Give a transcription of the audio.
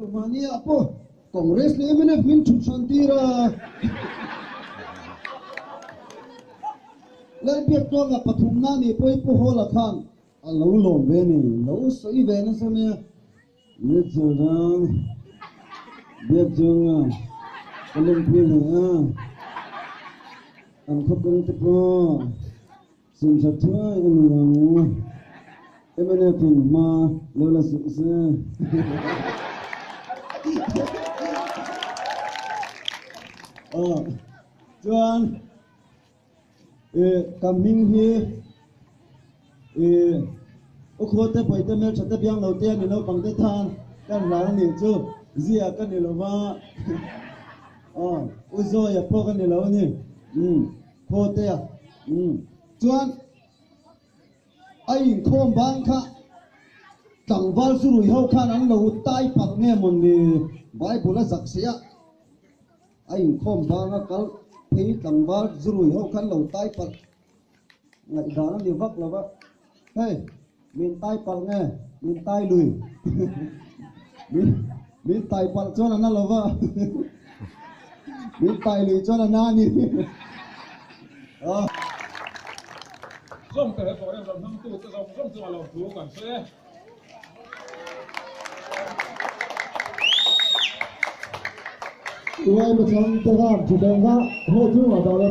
Mahni ah pawh Congress leh mnf min thut hran tir a. Lalbiaktluanga pathumna nih pawh i Pu Hawla khan a lo lawm ve a ni. Lo sawi ve nasa mai a. Mitchell-a Biakchunga ka lungpui leh a, an khawpeng te pawh simthat thuai a ni ang. Mnf in hma lo la suh se. Aw chuan ka hming hi Ih, u Khuate Pawite hmeltha te biang lo te a ni naupang te tan kan hlan a nih chu zia ka ni lo va, aw u Zawia pawh ka ni lo a ni, umm Khuatea, umm chuan a inkhawm bang kha tlangval chu rui ho khan an lo tai palh nge maw ni Bible a zak si a, a inkhawm banga kal phei tlangval zu rui ho khan lo tai palh. Ngaihdan a ni vak lo va, hei min tai palh nge min tai lui min min tai palh chuan a na lo va min tai lui chuan a na a ni. Zawng te he program rawn hmangtu te zawng zawng chungah lawmthu kan sawi e. Uai Machang te khan thuteng kha hawh chungah dah lo.